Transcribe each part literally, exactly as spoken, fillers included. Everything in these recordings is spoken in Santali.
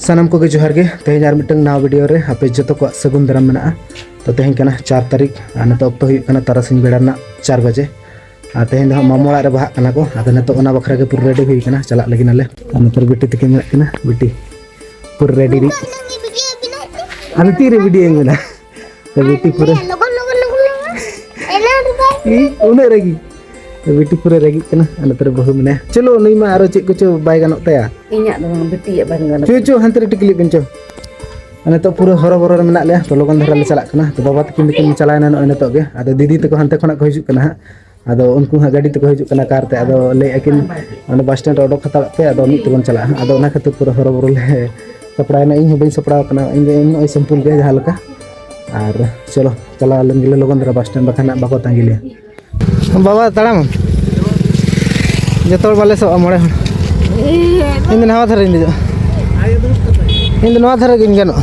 ᱥᱟᱱᱟᱢ ᱠᱚᱜᱮ ᱡᱚᱦᱟᱨ ᱜᱮ᱾ ᱛᱮᱦᱮᱧ ᱟᱨ ᱢᱤᱫᱴᱟᱝ ᱱᱟᱣᱟ ᱵᱷᱤᱰᱤᱭᱳ ᱨᱮ ᱟᱯᱮ ᱡᱚᱛᱚ ᱠᱚᱣᱟᱜ ᱥᱟᱹᱜᱩᱱ ᱫᱟᱨᱟᱢ ᱢᱮᱱᱟᱜᱼᱟ᱾ ᱛᱚ, ᱛᱮᱦᱮᱧ ᱠᱟᱱᱟ ᱪᱟᱨ ᱛᱟᱹᱨᱤᱠᱷ, ᱟᱨ ᱱᱤᱛᱚᱜ ᱚᱠᱛᱚ ᱦᱩᱭᱩᱜ ᱠᱟᱱᱟ ᱛᱟᱨᱟᱥᱤᱧ ᱵᱮᱲᱟ ᱨᱮᱱᱟᱜ ᱪᱟᱨ ᱵᱟᱡᱮ᱾ ᱟᱨ ᱛᱮᱦᱮᱧ ᱫᱚ ᱦᱟᱸᱜ ᱢᱟᱢᱚ ᱚᱲᱟᱜ ᱨᱮ ᱵᱟᱦᱟᱜ ᱠᱟᱱᱟ ᱠᱚ᱾ ᱟᱫᱚ ᱱᱤᱛᱚᱜ ᱚᱱᱟ ᱵᱟᱠᱷᱨᱟ ᱜᱮ ᱯᱩᱨᱟᱹ ᱨᱮᱰᱤ ᱦᱩᱭ ᱠᱟᱱᱟ, ᱪᱟᱞᱟᱜ ᱞᱟᱹᱜᱤᱫ ᱟᱞᱮ᱾ ᱟᱨ ᱱᱚᱛᱮ ᱨᱮ ᱵᱤᱴᱤ ᱛᱟᱹᱠᱤᱱ ᱢᱮᱱᱟᱜ ᱠᱤᱱᱟ, ᱵᱤᱴᱤ ᱯᱩᱨᱟᱹ ᱨᱮᱰᱤ ᱨᱤᱡ᱾ ᱟᱫᱚ ᱛᱤᱨᱮ ᱵᱷᱤᱰᱤᱭᱳᱧ ᱢᱮᱱᱟ? ᱛᱚ, ᱵᱤᱴᱤ ᱯᱩᱨᱟᱹ ᱞᱚᱜᱚᱱ, ᱞᱚᱜᱚᱱ, ᱞᱚᱜᱚᱱ, ᱞᱚᱜᱚᱱ᱾ ᱮᱱᱟᱱ ᱨᱮᱫᱚ ᱤ, ᱩᱱᱟᱹᱜ ᱨᱟᱹᱜᱤ᱾ ᱛᱚ, ᱵᱤᱴᱤ ᱯᱩᱨᱟᱹ ᱨᱟᱹᱜᱤᱜ ᱠᱟᱱᱟ᱾ ᱟᱨ ᱱᱚᱛᱮ ᱨᱮ ᱵᱟᱹᱦᱩ ᱢᱮᱱᱟᱭᱟ᱾ ᱪᱚᱞᱚ, ᱱᱩᱭ ᱢᱟ ᱟᱨᱚ ᱪᱮᱫ ᱠᱚᱪᱚ ᱵᱟᱭ ᱜᱟᱱᱚᱜ ᱛᱟᱭᱟ᱾ ᱤᱧᱟᱜ ᱫᱚ ᱵᱟᱝ, ᱵᱤᱴᱤᱭᱟᱜ ᱵᱟᱝ ᱜᱟᱱᱚᱜ᱾ ᱪᱚ, ᱪᱚ, ᱦᱟᱱᱛᱮ ᱨᱮ ᱴᱤᱠᱞᱤ ᱵᱤᱱ ᱪᱚ᱾ ᱟᱨ ᱱᱤᱛᱚᱜ ᱯᱩᱨᱟᱹ ᱦᱚᱨᱚ ᱵᱚᱨᱚ ᱨᱮ ᱢᱮᱱᱟᱜ ᱞᱮᱭᱟ᱾ ᱛᱚ, ᱞᱚᱜᱚᱱ ᱫᱷᱟᱨᱟ ᱞᱮ ᱪᱟᱞᱟᱜ ᱠᱟᱱᱟ᱾ ᱛᱚ, ᱵᱟᱵᱟ ᱛᱟᱹᱠᱤᱱ ᱫᱚᱠᱤᱱ ᱪᱟᱞᱟᱣᱮᱱᱟ ᱱᱚᱜᱼᱚᱭ ᱱᱤᱛᱚᱜ ᱜᱮ᱾ ᱟᱫᱚ ᱫᱤᱫᱤ ᱛᱟᱠᱚ ᱦᱟᱱᱛᱮ ᱠᱷᱚᱱᱟᱜ ᱠᱚ ᱦᱤᱡᱩᱜ ᱠᱟᱱᱟ ᱦᱟᱸᱜ᱾ ᱟᱫᱚ ᱩᱱᱠᱩ ᱦᱟᱸᱜ ᱜᱟᱹᱰᱤ ᱛᱮᱠᱚ ᱦᱤᱡᱩᱜ ᱠᱟᱱᱟ, ᱠᱟᱨ ᱛᱮ᱾ ᱟᱫᱚ ᱞᱟᱹᱭᱮᱫᱼᱟ ᱠᱤᱱ, ᱚᱸᱰᱮ ᱵᱟᱥ ᱥᱴᱮᱱᱰ ᱨᱮ ᱚᱰᱚᱠ ᱦᱟᱛᱟᱲᱚᱜ ᱯᱮ, ᱟᱫᱚ ᱢᱤᱫ ᱛᱮᱵᱚᱱ ᱪᱟᱞᱟᱜᱼᱟ᱾ ᱟᱫᱚ ᱚᱱᱟ ᱠᱷᱟᱹᱛᱤᱨ ᱯᱩᱨᱟᱹ ᱦᱚᱨᱚ ᱵᱚᱨᱚ ᱞᱮ ᱥᱟᱯᱲᱟᱣᱮᱱᱟ᱾ ᱤᱧ ᱦᱚᱸ ᱵᱟᱹᱧ ᱥᱟᱯᱲᱟᱣ ᱟᱠᱟᱱᱟ, ᱤᱧ ᱫᱚ ᱱᱚᱜᱼᱚᱭ ᱥᱤᱢᱯᱩᱞ ᱜᱮ ᱡᱟᱦᱟᱸ ᱞᱮᱠᱟ᱾ ᱟᱨ ᱪᱚᱞᱚ, ᱪᱟᱞᱟᱣ ᱞᱮᱱ ᱜᱮᱞᱮ ᱞᱚᱜᱚᱱ ᱫᱷᱟᱨᱟ ᱵᱟᱥ ᱥᱴᱮᱱᱰ, ᱵᱟᱠᱷᱟᱱ ᱦᱟᱸᱜ ᱵᱟᱠᱚ ᱛᱟᱸᱜᱤ ᱞᱮᱭᱟ᱾ ᱵᱟᱵᱟ, ᱛᱟᱲᱟᱢ᱾ ᱡᱚᱛᱚ ᱦᱚᱲ ᱵᱟᱞᱮ ᱥᱚᱜᱼᱟ, ᱢᱚᱬᱮ ᱦᱚᱲ᱾ ᱤᱧ ᱫᱚ ᱱᱟᱣᱟ ᱫᱷᱟᱨᱮᱧ ᱫᱮᱡᱚᱜᱼᱟ᱾ ᱤᱧ ᱫᱚ ᱱᱚᱣᱟ ᱫᱷᱟᱨᱮ ᱜᱤᱧ ᱜᱟᱱᱚᱜᱼᱟ᱾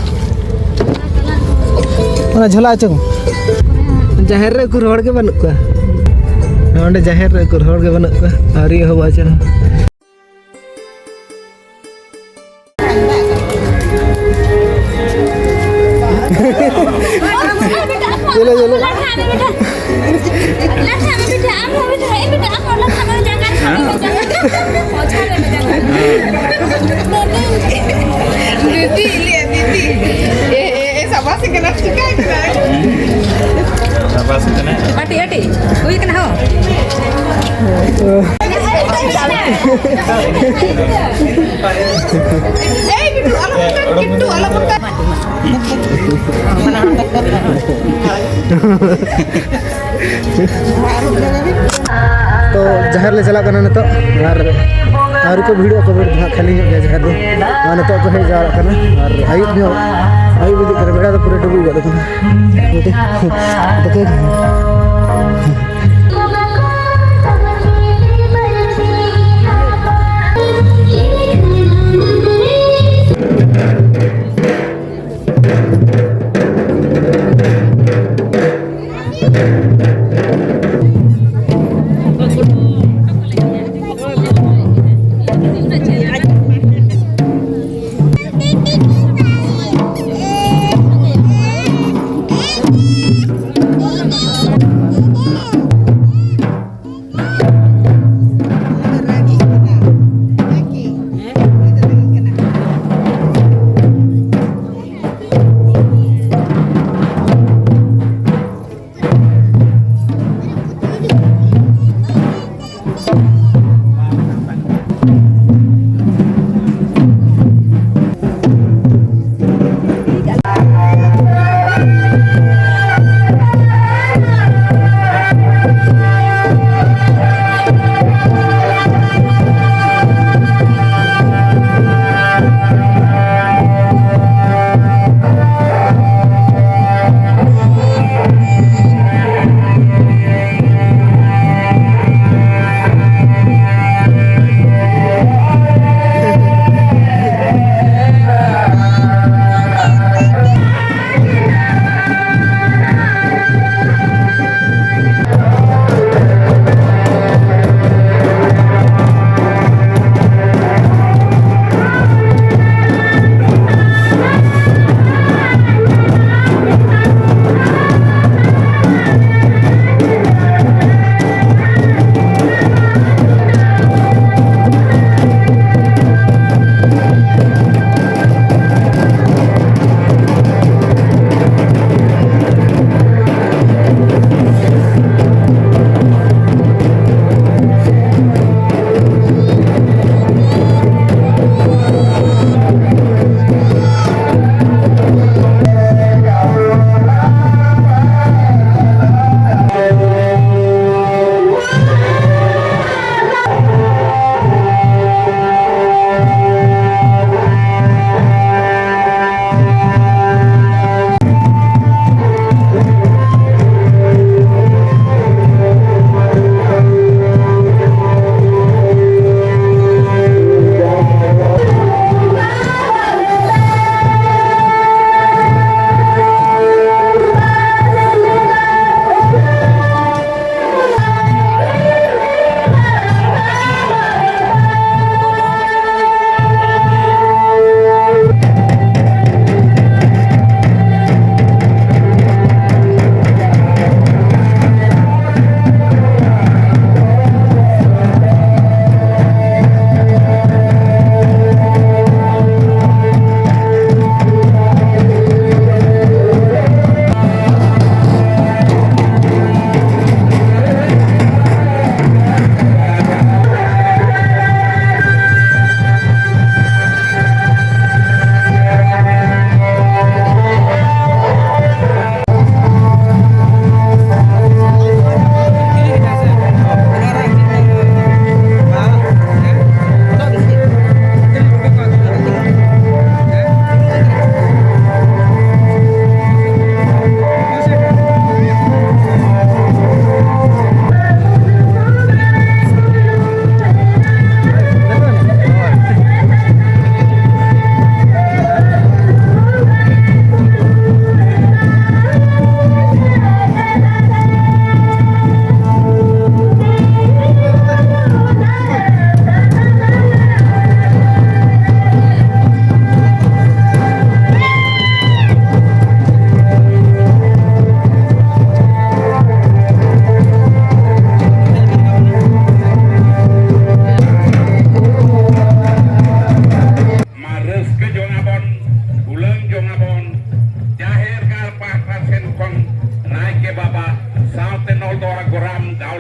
ᱚᱱᱟ ᱡᱷᱚᱞᱟ ᱚᱪᱚᱜ ᱢᱮ᱾ ᱡᱟᱦᱮᱨ ᱨᱮ ᱩᱠᱩᱨ ᱦᱚᱲ ᱜᱮ ᱵᱟᱹᱱᱩᱜ ᱠᱚᱣᱟ᱾ ᱱᱚᱰᱮ ᱡᱟᱦᱮᱨ ᱨᱮ ᱩᱠᱩᱨ ᱦᱚᱲ ᱜᱮ ᱵᱟᱹᱱᱩᱜ ᱠᱚᱣᱟ᱾ ᱟᱹᱣᱨᱤ ᱮᱦᱚᱵᱚᱜᱼᱟ ᱪᱮᱫ ᱦᱚᱸ᱾ ᱪᱮᱞᱮ, ᱪᱮᱞᱮ? ᱫᱤᱫᱤ, ᱤᱭᱟᱹ, ᱫᱤᱫᱤ᱾ ᱮ, ᱮ, ᱮ, ᱥᱟᱵᱟᱥᱤ ᱠᱟᱱᱟ, ᱪᱤᱠᱟᱹᱭ ᱠᱟᱱᱟ? ᱥᱟᱵᱟᱥᱤ ᱠᱟᱱᱟ᱾ ᱟᱹᱴᱤ, ᱟᱹᱴᱤ᱾ ᱦᱩᱭ ᱠᱟᱱᱟ, ᱦᱚᱸ᱾ ᱮᱭ, ᱵᱤᱴᱩ, ᱟᱞᱚ ᱵᱚᱱ ᱠᱟᱱ, ᱵᱤᱴᱩ, ᱟᱞᱚ ᱵᱚᱱ ᱠᱟᱱ᱾ ᱛᱚ, ᱡᱟᱦᱮᱨ ᱞᱮ ᱪᱟᱞᱟᱜ ᱠᱟᱱᱟ ᱱᱤᱛᱚᱜ, ᱟᱨ ᱟᱹᱣᱨᱤ ᱠᱚ ᱵᱷᱤᱲᱚᱜ ᱟᱠᱚ, ᱵᱷᱤᱲ ᱫᱚ ᱦᱟᱸᱜ ᱠᱷᱟᱹᱞᱤ ᱧᱚᱜ ᱜᱮᱭᱟ ᱡᱟᱦᱮᱨ ᱫᱚ᱾ ᱟᱨ ᱱᱤᱛᱚᱜ ᱠᱚ ᱦᱮᱡ ᱡᱟᱣᱨᱟᱜ ᱠᱟᱱᱟ, ᱟᱨ ᱟᱹᱭᱩᱵ ᱧᱚᱜ, ᱟᱹᱭᱩᱵ ᱤᱫᱤᱜ ᱠᱟᱱᱟ, ᱵᱮᱲᱟ ᱫᱚ ᱯᱩᱨᱟᱹ ᱰᱩᱵᱩᱡ ᱜᱚᱫ ᱟᱠᱟᱱᱟ᱾ ᱱᱚᱛᱮ, ᱱᱚᱛᱮ᱾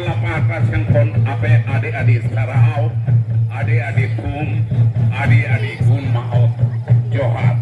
ᱯᱟᱦᱴᱟ ᱥᱮᱱ ᱠᱷᱚᱱ ᱟᱯᱮ ᱟᱹᱰᱤ ᱟᱹᱰᱤ ᱥᱟᱨᱦᱟᱣ, ᱟᱹᱰᱤ ᱟᱹᱰᱤ ᱛᱷᱩᱢ, ᱟᱹᱰᱤ ᱟᱹᱰᱤ ᱜᱩᱱ ᱢᱟᱱᱟᱣ ᱡᱚᱦᱟᱨ᱾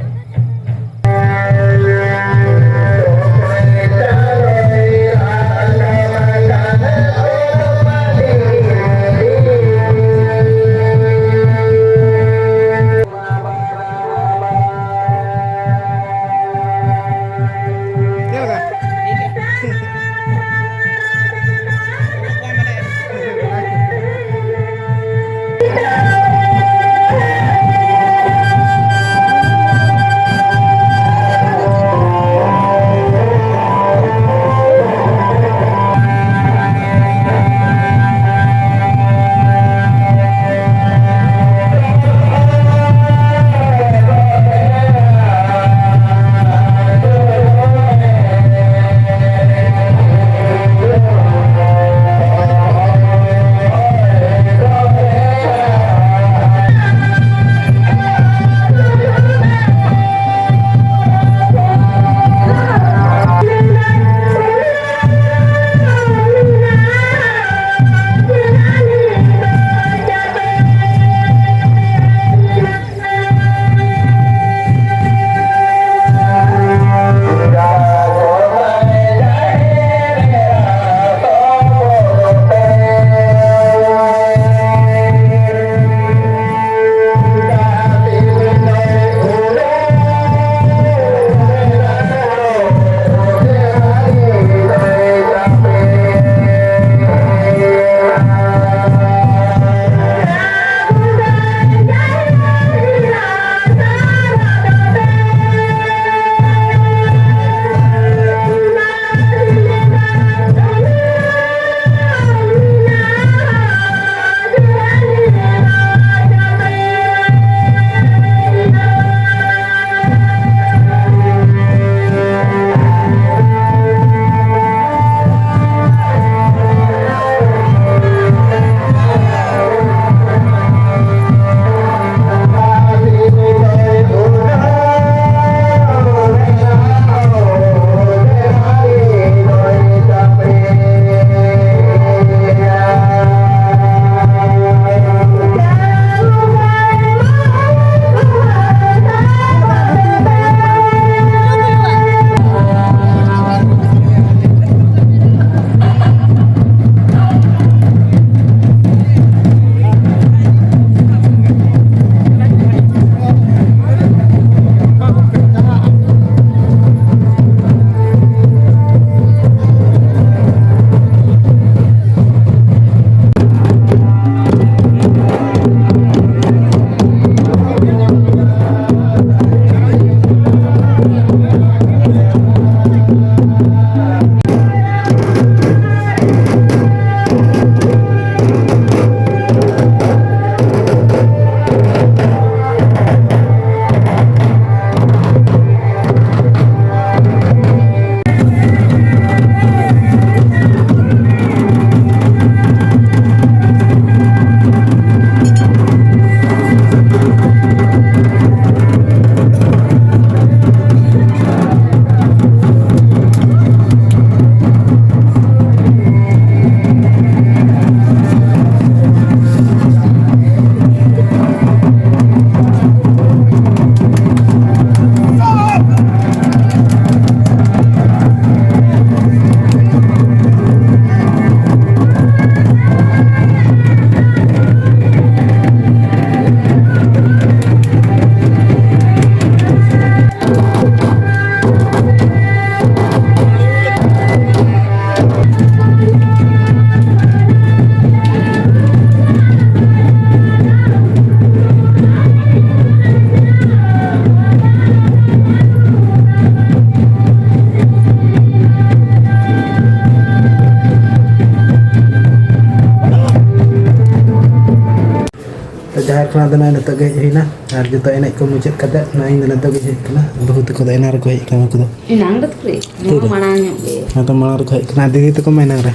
ᱡᱟᱦᱮᱨ ᱠᱷᱚᱱᱟᱜ ᱫᱚ ᱱᱚᱜᱼᱚᱭ ᱱᱤᱛᱚᱜ ᱜᱮ ᱦᱮᱡ ᱦᱩᱭᱱᱟ, ᱟᱨ ᱡᱚᱛᱚ ᱮᱱᱮᱡ ᱠᱚ ᱢᱩᱪᱟᱹᱫ ᱠᱟᱛᱮ ᱱᱚᱜᱼᱚᱭ ᱤᱧ ᱫᱚ ᱱᱤᱛᱚᱜ ᱜᱮ ᱦᱮᱡ ᱠᱟᱱᱟ᱾ ᱵᱟᱹᱦᱩ ᱛᱟᱠᱚ ᱫᱚ ᱮᱱᱟᱝ ᱨᱮᱠᱚ ᱦᱮᱡ ᱠᱟᱱᱟ, ᱩᱱᱠᱩ ᱫᱚ᱾ ᱮᱱᱟᱝ ᱫᱚ ᱛᱤᱨᱮ? ᱛᱤᱨᱮ? ᱢᱟᱲᱟᱝ ᱧᱚᱜ ᱜᱮ᱾ ᱦᱮᱸ ᱛᱚ, ᱢᱟᱲᱟᱝ ᱨᱮᱠᱚ ᱦᱮᱡ ᱠᱟᱱᱟ, ᱫᱤᱫᱤ ᱛᱟᱠᱚ ᱢᱟ ᱮᱱᱟᱝ ᱨᱮ᱾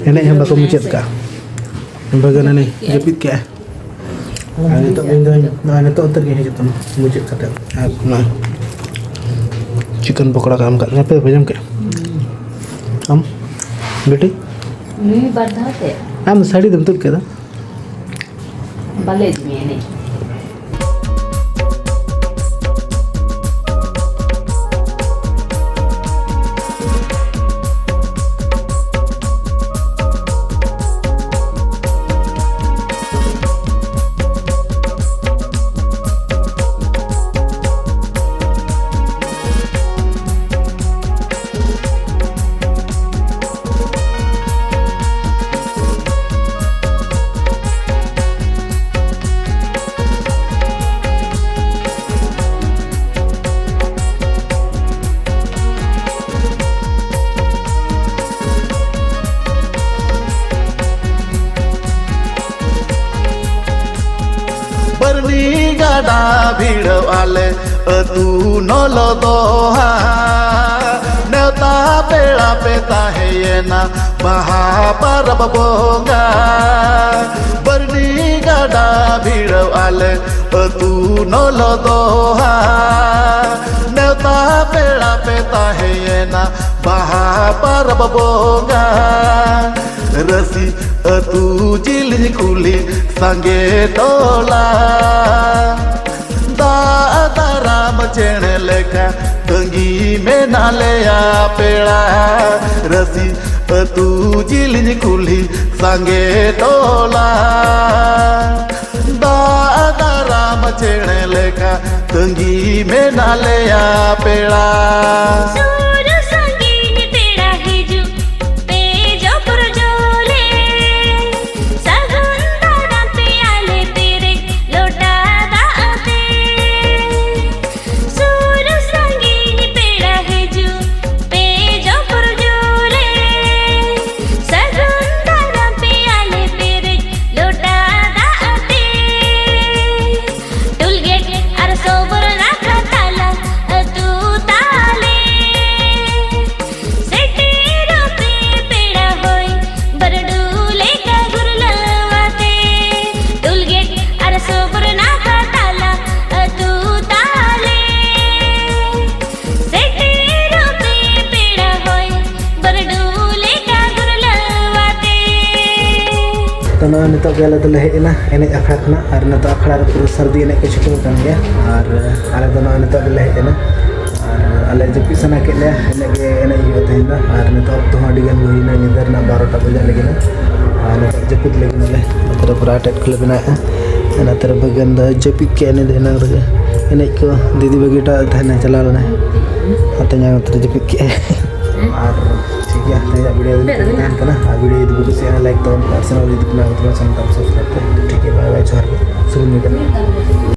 ᱮᱱᱮᱡ ᱦᱚᱸ ᱵᱟᱠᱚ ᱢᱩᱪᱟᱹᱫ ᱠᱟᱜᱼᱟ᱾ ᱵᱟᱹᱜᱟᱹᱱᱟᱹᱱᱤ ᱡᱟᱹᱯᱤᱫ ᱠᱮᱜᱼᱟᱭ᱾ ᱟᱨ ᱱᱤᱛᱚᱜ ᱤᱧ ᱫᱚ ᱱᱚᱜᱼᱚᱭ ᱱᱤᱛᱚᱜ ᱩᱛᱟᱹᱨ ᱜᱮ ᱦᱤᱡᱩᱜ ᱠᱟᱱᱟ, ᱢᱩᱪᱟᱹᱫ ᱠᱟᱛᱮ᱾ ᱟᱨ ᱱᱚᱜᱼᱚᱭ ᱪᱤᱠᱮᱱ ᱯᱚᱠᱚᱲᱟ ᱠᱚ ᱮᱢ ᱠᱟᱜ ᱞᱤᱧᱟ, ᱯᱮ ᱡᱚᱢ ᱠᱮᱜᱼᱟ? ᱟᱢ ᱵᱤᱴᱤ? ᱱᱩᱭ ᱵᱟᱨ ᱫᱷᱟᱣ ᱛᱮ? ᱟᱢ ᱫᱚ ᱥᱟᱹᱲᱤ ᱫᱚᱢ ᱛᱩᱫ ᱠᱮᱫᱟ? ᱵᱟᱞᱮ ᱤᱫᱤᱧᱟ ᱮᱱᱮᱡ᱾ ᱵᱟᱹᱨᱱᱤ ᱜᱟᱰᱟ ᱵᱷᱤᱲᱟᱹᱣ ᱟᱞᱮ ᱟᱹᱛᱩ ᱱᱚᱞᱚ ᱫᱚᱦᱟ᱾ ᱱᱮᱣᱛᱟ ᱯᱮᱲᱟ ᱯᱮ ᱛᱟᱦᱮᱸᱭᱮᱱᱟ ᱵᱟᱦᱟ ᱯᱟᱨᱟᱵᱽ ᱵᱚᱸᱜᱟ᱾ ᱵᱟᱹᱨᱱᱤ ᱜᱟᱰᱟ ᱵᱷᱤᱲᱟᱹᱣ ᱟᱞᱮ ᱟᱹᱛᱩ ᱱᱚᱞᱚ ᱫᱚᱦᱟ᱾ ᱱᱮᱣᱛᱟ ᱯᱮᱲᱟ ᱯᱮ ᱛᱟᱦᱮᱸᱭᱮᱱᱟ ᱵᱟᱦᱟ ᱯᱟᱨᱟᱵᱽ ᱵᱚᱸᱜᱟ᱾ ᱨᱟᱹᱥᱤ ᱟᱹᱛᱩ ᱡᱤᱞᱤᱧ ᱠᱩᱞᱦᱤ ᱥᱟᱸᱜᱮ ᱴᱚᱞᱟ᱾ ᱫᱟᱜ ᱫᱟᱨᱟᱢ ᱪᱮᱬᱮ ᱞᱮᱠᱟ ᱛᱟᱺᱜᱤ ᱢᱮᱱᱟᱜ ᱞᱮᱭᱟ ᱯᱮᱲᱟ᱾ ᱨᱟᱹᱥᱤ ᱟᱹᱛᱩ ᱡᱤᱞᱤᱧ ᱠᱩᱞᱦᱤ ᱥᱟᱸᱜᱮ ᱴᱚᱞᱟ᱾ ᱫᱟᱜ ᱫᱟᱨᱟᱢ ᱪᱮᱬᱮ ᱞᱮᱠᱟ ᱛᱟᱺᱜᱤ ᱢᱮᱱᱟᱜ ᱞᱮᱭᱟ ᱯᱮᱲᱟ᱾ ᱥᱩᱨ ᱥᱟᱺᱜᱤᱧ ᱯᱮᱲᱟ ᱦᱤᱡᱩᱜ ᱯᱮ ᱡᱚᱯᱚᱨ ᱡᱚᱞᱮ᱾ ᱥᱟᱹᱜᱩᱱ ᱫᱟᱨᱟᱢ ᱯᱮ ᱟᱞᱮ ᱯᱮᱨᱮᱡ ᱞᱚᱴᱟ ᱫᱟᱜ ᱟᱛᱮ᱾ ᱥᱩᱨ ᱥᱟᱺᱜᱤᱧ ᱯᱮᱲᱟ ᱦᱤᱡᱩᱜ ᱯᱮ ᱡᱚᱯᱚᱨ ᱡᱚᱞᱮ᱾ ᱥᱟᱹᱜᱩᱱ ᱫᱟᱨᱟᱢ ᱯᱮ ᱟᱞᱮ ᱯᱮᱨᱮᱡ ᱞᱚᱴᱟ ᱫᱟᱜ ᱟᱛᱮ᱾ ᱛᱚ ᱱᱚᱜᱼᱚᱭ ᱱᱤᱛᱚᱜ ᱜᱮ ᱟᱞᱮ ᱫᱚᱞᱮ ᱦᱮᱡ ᱮᱱᱟ ᱮᱱᱮᱡ ᱟᱠᱷᱲᱟ ᱠᱷᱚᱱᱟᱜ, ᱟᱨ ᱱᱤᱛᱚᱜ ᱟᱠᱷᱲᱟ ᱨᱮ ᱯᱩᱨᱟᱹ ᱥᱟᱹᱨᱫᱤ ᱮᱱᱮᱡ ᱠᱚ ᱪᱷᱩᱴᱟᱹᱣ ᱟᱠᱟᱱ ᱜᱮᱭᱟ᱾ ᱟᱨ ᱟᱞᱮ ᱫᱚ ᱱᱚᱜᱼᱚᱭ ᱱᱤᱛᱚᱜ ᱜᱮᱞᱮ ᱦᱮᱡ ᱮᱱᱟ, ᱟᱨ ᱟᱞᱮ ᱡᱟᱹᱯᱤᱫ ᱥᱟᱱᱟ ᱠᱮᱫ ᱞᱮᱭᱟ, ᱮᱱᱮᱡ ᱜᱮ ᱮᱱᱮᱡ ᱦᱩᱭᱩᱜᱼᱟ ᱛᱮᱦᱮᱧ ᱫᱚ᱾ ᱟᱨ ᱱᱤᱛᱚᱜ ᱚᱠᱛᱚ ᱦᱚᱸ ᱟᱹᱰᱤ ᱜᱟᱱ ᱜᱮ ᱦᱩᱭᱱᱟ, ᱧᱤᱫᱟᱹ ᱨᱮᱱᱟᱜ ᱵᱟᱨᱚᱴᱟ ᱵᱟᱡᱟᱜ ᱞᱟᱹᱜᱤᱫ ᱮᱱᱟ᱾ ᱟᱨ ᱱᱤᱛᱚᱜ ᱡᱟᱹᱯᱤᱫ ᱞᱟᱹᱜᱤᱫ ᱟᱞᱮ ᱱᱚᱛᱮ ᱨᱮ ᱯᱩᱨᱟᱹ ᱴᱮᱴ ᱠᱚᱞᱮ ᱵᱮᱱᱟᱣᱮᱫᱼᱟ᱾ ᱚᱱᱟᱛᱮ ᱨᱮ ᱵᱷᱟᱹᱜᱟᱹᱱ ᱫᱚ ᱡᱟᱹᱯᱤᱫ ᱠᱮᱫ ᱮᱱᱮᱡ ᱮᱱᱟᱝ ᱨᱮᱜᱮ᱾ ᱮᱱᱮᱡ ᱠᱚ ᱫᱤᱫᱤ ᱵᱟᱹᱜᱤ ᱦᱚᱴᱚ ᱟᱫ ᱛᱟᱦᱮᱱᱟ, ᱪᱟᱞᱟᱣ ᱞᱮᱱᱟᱭ᱾ ᱟᱨ ᱛᱮᱦᱮᱧ ᱱᱚᱛᱮ ᱨᱮ ᱡᱟᱹᱯᱤᱫ ᱠᱮᱫᱼᱟᱭ᱾ ᱟᱨ ᱴᱷᱤᱠ ᱜᱮᱭᱟ, ᱛᱮᱦᱮᱧᱟᱜ ᱵᱷᱤᱰᱤᱭᱳ ᱫᱚ ᱱᱤᱝᱠᱟᱹ ᱜᱮ ᱛᱟᱦᱮᱱ ᱠᱟᱱᱟ᱾ ᱟᱨ ᱵᱷᱤᱰᱤᱭᱳ ᱡᱩᱫᱤ ᱯᱮ ᱠᱩᱥᱤᱭᱟᱜᱼᱟ, ᱞᱟᱭᱤᱠ ᱛᱟᱵᱚᱱ ᱯᱮ, ᱟᱨ ᱪᱮᱱᱮᱞ ᱡᱩᱫᱤ ᱯᱮ ᱱᱟᱣᱟ ᱜᱮ ᱛᱟᱵᱚᱱᱟ, ᱪᱮᱱᱮᱞ ᱛᱟᱵᱚᱱ ᱥᱟᱵᱥᱠᱨᱟᱭᱤᱵ ᱯᱮ᱾ ᱴᱷᱤᱠ ᱜᱮᱭᱟ, ᱵᱟᱭ ᱵᱟᱭ, ᱡᱚᱦᱟᱨ ᱜᱮ, ᱥᱟᱹᱜᱩᱱ ᱧᱤᱫᱟᱹ᱾